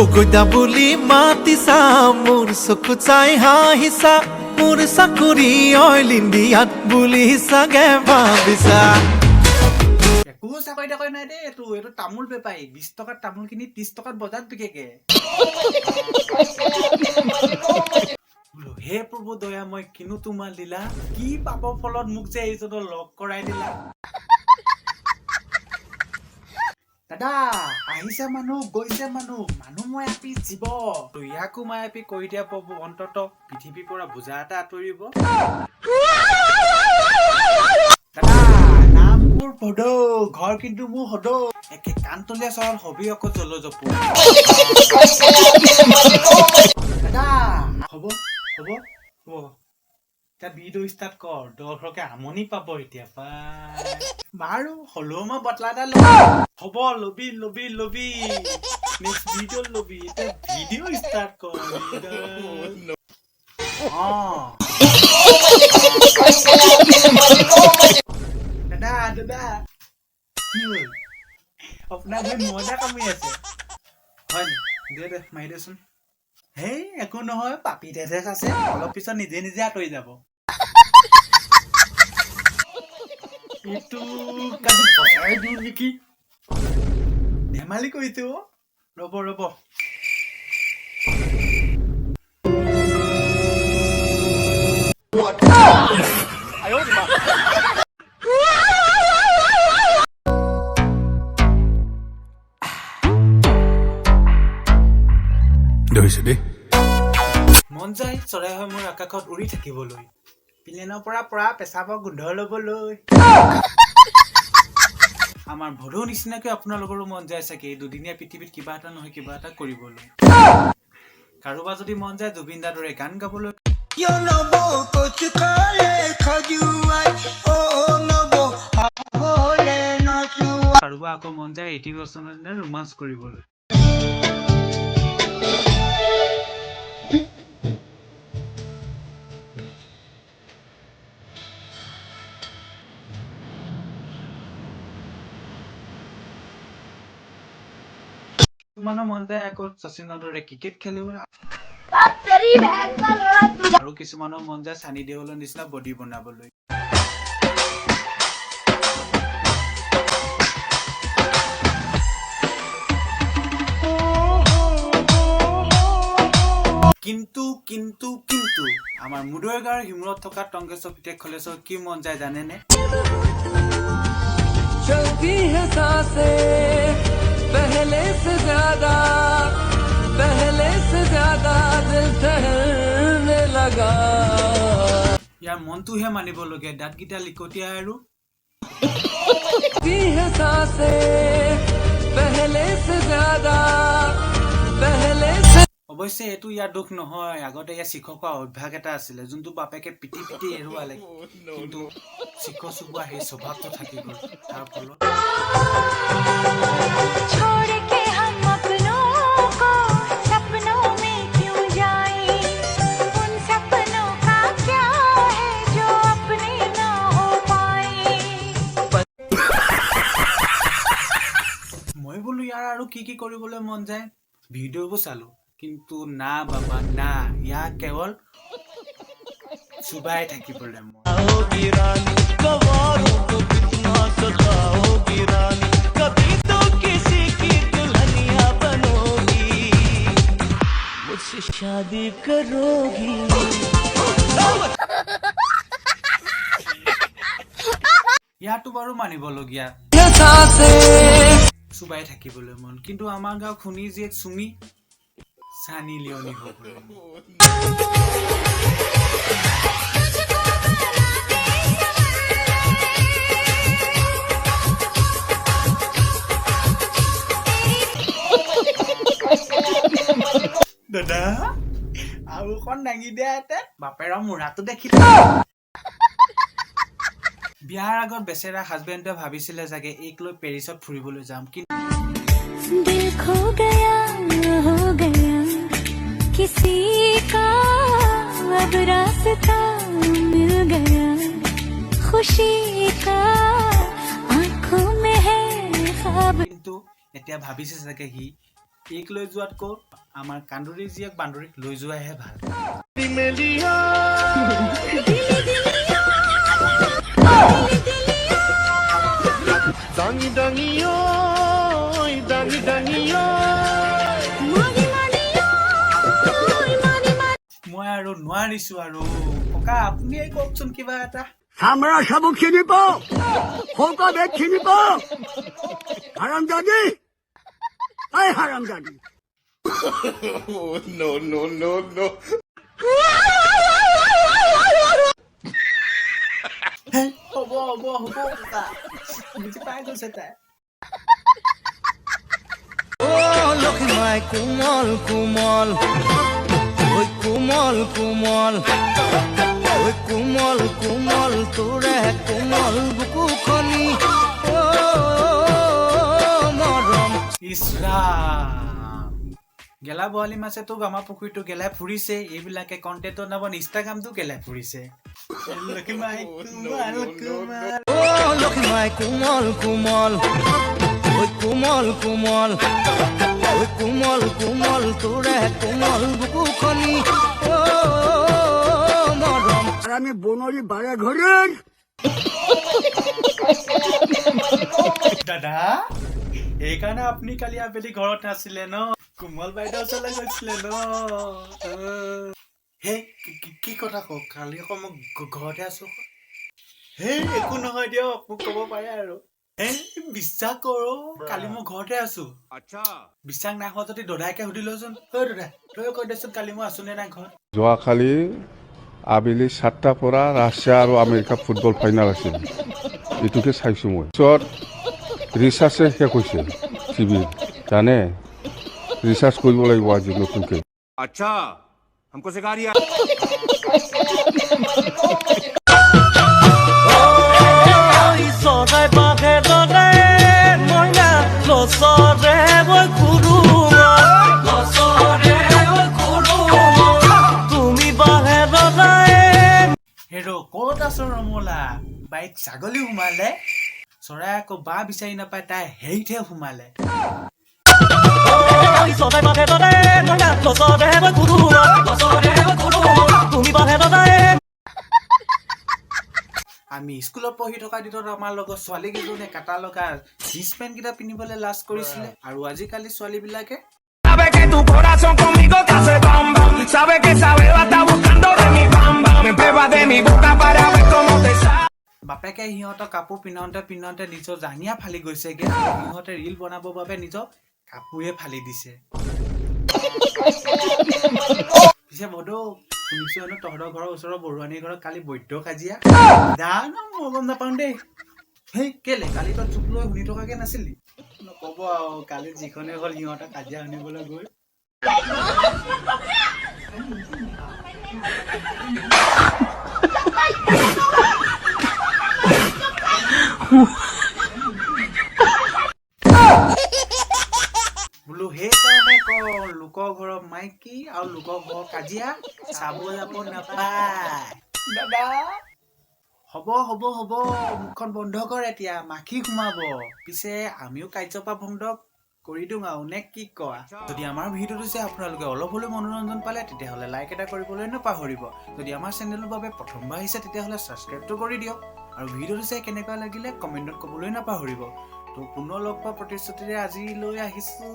গগৈদা বুলি মাতিছা, মোৰ চকু চাই হাঁহিছা, মোৰ চাকৰি অইল ইণ্ডিয়াত বুলি চাগে ভাবিছা। একো চাকৰি তাকৰি নাই দেই। এইটো তামোল বেপাৰী, 20 টকাত তামোল কিনি 30 টকাত বজাৰত বিকেগে। বোলো, হে প্ৰভু দয়া, মই কিনো তোমাৰ লীলা, কি পাপৰ ফলত মোক যে এইজনক লগ কৰাই দিলা। দাদা, আহিছে মানুহ, গৈছে মানুহ, মানুহ মই আপি জীৱ। তো ইয়াকো মাই আপি কৰি দিয়া প্ৰভু, অন্তত পৃথিৱীৰ পৰা বোজা এটা আঁতৰিব। দাদা, নাম মোৰ ভদৌ, ঘৰ কিন্তু মোৰ সদৌ, একে কাণতলীয়া চৰত হবি আকৌ জল জপো। দাদা, হ'ব হ'ব হ'ব, এতিয়া ভিডিঅ' ষ্টাৰ্ট কৰ। দৰ্শকে আমনি পাব এতিয়া পাই। বাৰু, হ'লেও মই বটলা এটা ল'ম। হ'ব, লবি লবি লবি, নেক্সট ভিডিঅ' লবি, এতিয়া ভিডিঅ' ষ্টাৰ্ট কৰ। অঁ দাদা, দাদা, কি হ'ল? আপোনাৰ ভৰিত মজা কামুৰি আছে। হয় নি? দে দে, মাৰি দেচোন। হেই, একো নহয়, পাপি তেজেক আছে, অলপ পিছত নিজে নিজে আঁতৰি যাব। এইটো কাজু বচাই দিওঁ নেকি? ধেমালি কৰিছো অ'। ৰ'ব ৰ'ব। ধৰিছো দেই। মন যায় চৰাই হৈ মোৰ আকাশত উৰি থাকিবলৈ, প্লেনৰ পৰা পৰা পেচাবৰ গোন্ধ ল'বলৈ। আমাৰ ভদৌ নিচিনাকৈ আপোনালোকৰো মন যায় চাগে এই দুদিনীয়া পৃথিৱীত কিবা এটা নহয় কিবা এটা কৰিবলৈ। কাৰোবাৰ যদি মন যায় জুবিন দাৰ দৰে গান গাবলৈ, নব কচুকালে খজুৱাই অ নব হলে নচুৱাই। কাৰোবাৰ আকৌ মন যায় ঋতিক ৰোশনৰ নিচিনা ৰোমাঞ্চ কৰিবলৈ। কিছুমানৰ মন যায় আকৌ শচীনৰ দৰে ক্ৰিকেট খেলিবলৈ আৰু কিছুমানৰ মন যায় চানি দেওলৰ নিচিনা বডি বনাবলৈ। কিন্তু কিন্তু কিন্তু আমাৰ মুদৈ গাঁৱৰ সিমূৰত থকা টংকেশ্বৰ পিতেক খলেশ্বৰ কি মন যায় জানেনে? चलती है सांसें पहले से ज्यादा, पहले से ज्यादा दिल ठहरने लगा। ইয়াৰ মনটোহে মানিবলগীয়া, দাঁতকেইটা লিকটীয়া আৰু चलती है सांसें पहले से ज्यादा, पहले से অৱশ্যে এইটো ইয়াৰ দোষ নহয়। আগতে ইয়াৰ শিখৰ খোৱা অভ্যাস এটা আছিলে, যোনটো বাপেকে পিটি পিটি এৰুৱালে, কিন্তু শিখৰ চোবোৱা সেই স্বভাৱটো থাকি গ'ল। তাৰ ফলত छोड़ के हम अपनों को सपनों में क्यों जाए? उन सपनों का क्या है जो अपने ना हो पाए? মই বোলো ইয়াৰ আৰু কি কি কৰিবলৈ মন যায়, ভিডিঅ'বোৰ চালো, কিন্তু না বাবা না, ইয়াক কেৱল চোবাই থাকিবলৈ মন। कवारों को कितना सताओगी रानी, कभी तो किसी की दुल्हनिया बनोगी, मुझसे शादी करोगी? ইয়াৰতো বাৰু মানিবলগীয়া, है सांसें চোবাই থাকিবলৈ মন, কিন্তু আমাৰ গাঁৱৰ খুনী জীয়েক চুমি চানি লিয়নি হ'বলৈ মন। तुझको बना के संवर। দাদা, আৰু অকণ দাঙি দিয়াহেঁতেন বাপেৰৰ মূৰাটো দেখিলে। বিয়াৰ আগত বেচেৰা হাজবেণ্ডে ভাবিছিলে চাগে এইক লৈ পেৰিছত ফুৰিবলৈ যাম, কিন্তু दिल खो गया, हो गया किसी का, अब रास्ता मिल गया खुशी का, आंखों में है ख्वाब। কিন্তু এতিয়া ভাবিছে চাগে সি এইক লৈ যোৱাতকৈ আমাৰ কান্দুৰী জীয়েক বান্দৰীক লৈ যোৱাহে ভাল। দাঙি দাঙি ঐ, দাঙি দাঙি ঐ। মই আৰু নোৱাৰিছো আৰু ককা, আপুনিয়ে কওকচোন কিবা এটা। চামৰা চাবুক চিনি পাওঁ, সৌকা বেগ চিনি পাওঁ। হাৰামজাদি, এই হাৰামজাদি। No, no, no, no. হ'ব হ'ব হ'ব ককা, বুজি পাই গৈছে তাই। লক্ষ্মীমাই কোমল কোমল, ঐ কোমল কোমল, ঐ কোমল কোমল, তোৰে কোমল বুকুখনি, অ মৰম। ইছ ৰাম, গেলা বৰালি মাছে তোক আমাৰ পুখুৰীটো গেলাই ফুৰিছে। এইবিলাকে কণ্টেণ্টৰ নামত ইনষ্টাগ্ৰামটো গেলাই ফুৰিছে। লক্ষ্মীমাই কোমল কোমল, অ লক্ষ্মীমাই কোমল কোমল, ঐ কোমল কোমল, ঐ কোমল কোমল, তোৰে কোমল বুকুখনি, অ মৰম। আৰু আমি বনৰী বাৰে ঘৰৰ। দাদা, সেইকাৰণে আপুনি কালি আবেলি ঘৰত নাছিলে ন? কোমল বাইদেউ ওচৰলৈ গৈছিলে ন? হে, কি কথা কওক, কালি আকৌ মই ঘৰতে আছো। হে, একো নহয় দিয়ক, মোক ক'ব পাৰে আৰু। হে, বিশ্বাস কৰো, কালি মই ঘৰতে আছো। বিশ্বাস নাই হোৱা যদি দাদাইকে সুধি লচোন। ঐ দাদা, তই কৈ দেচোন, কালি মই আছো নে নাই ঘৰত? যোৱাকালি আবেলি 7টাৰ পৰা ৰাছিয়া আৰু আমেৰিকা ফুটবল ফাইনেল আছিল, এইটোকে চাইছোঁ মই। পিছত ৰিচাৰ্জে শেষ হৈছে টিভিৰ, জানে, ৰিচাৰ্জ কৰিব লাগিব আজি নতুনকৈ। अच्छा, हमको सिखा रिया। চৰাই বাঘে দৰে মইনা গছৰে মই গছৰে, তুমি বাহে দৰে। হেৰ', ক'ত আছ ৰমলা? বাৰীত ছাগলী সোমালে, চৰাই আকৌ বাঁহ বিচাৰি নাপায় তাই হেৰিতহে সোমালে। চৰাই বাহে দৰে মইনা গছৰে মই গছৰে, তুমি বাহে দৰে। আমি স্কুলত পঢ়ি থকা দিনত আমাৰ লগত ছোৱালীকেইজনে কাটা লগা জীন্স পেণ্ট কেইটা পিন্ধিবলৈ লাজ কৰিছিলে, আৰু আজিকালি ছোৱালীবিলাকে Sabe que tu corazón conmigo te hace bam bam. Sabe que esa beba está buscando de mi bam bam. Me prueba de mi boca para ver cómo te sabe. বাপেকে সিহঁতক কাপোৰ পিন্ধাওঁতে পিন্ধাওঁতে নিজৰ জাঙিয়া ফালি গৈছেগে, আৰু সিহঁতে ৰীল বনাবৰ বাবে নিজৰ কাপোৰে ফালি দিছে। পিছে বদৌ, শুনিছো হেনো তহঁতৰ ঘৰৰ ওচৰৰ বৰুৱানীৰ ঘৰত কালি বৈদ্য কাজিয়া। জানো, মই গম নাপাওঁ দেই। হেই, কেলে কালি তই চুপ লৈ শুনি থকাকে নাছিলি? নক'ব আৰু, কালি যিখনে হ'ল সিহঁতৰ কাজিয়া শুনিবলৈ গৈ। বোলো সেইকাৰণে কওঁ, লোকৰ ঘৰৰ মাইকী আৰু লোকৰ ঘৰৰ কাজিয়া চাব যাব নাপায়। দাদা, হ'ব হ'ব হ'ব, মুখখন বন্ধ কৰ এতিয়া, মাখি সোমাব। পিছে আমিও কাৰ্যপা বন্ধ কৰি দিওঁ আৰু, নে কি কোৱা? যদি আমাৰ ভিডিঅ'টো চাই আপোনালোকে অলপ হ'লেও মনোৰঞ্জন পালে, তেতিয়াহ'লে লাইক এটা কৰিবলৈ নাপাহৰিব। যদি আমাৰ চেনেলৰ বাবে প্ৰথমবাৰ আহিছে, তেতিয়াহ'লে ছাবস্ক্ৰাইবটো কৰি দিয়ক, আৰু ভিডিঅ'টো চাই কেনেকুৱা লাগিলে কমেণ্টত ক'বলৈ নাপাহৰিব। তো পুনৰ লগ পোৱাৰ প্ৰতিশ্ৰুতিৰে আজিলৈ আহিছোঁ।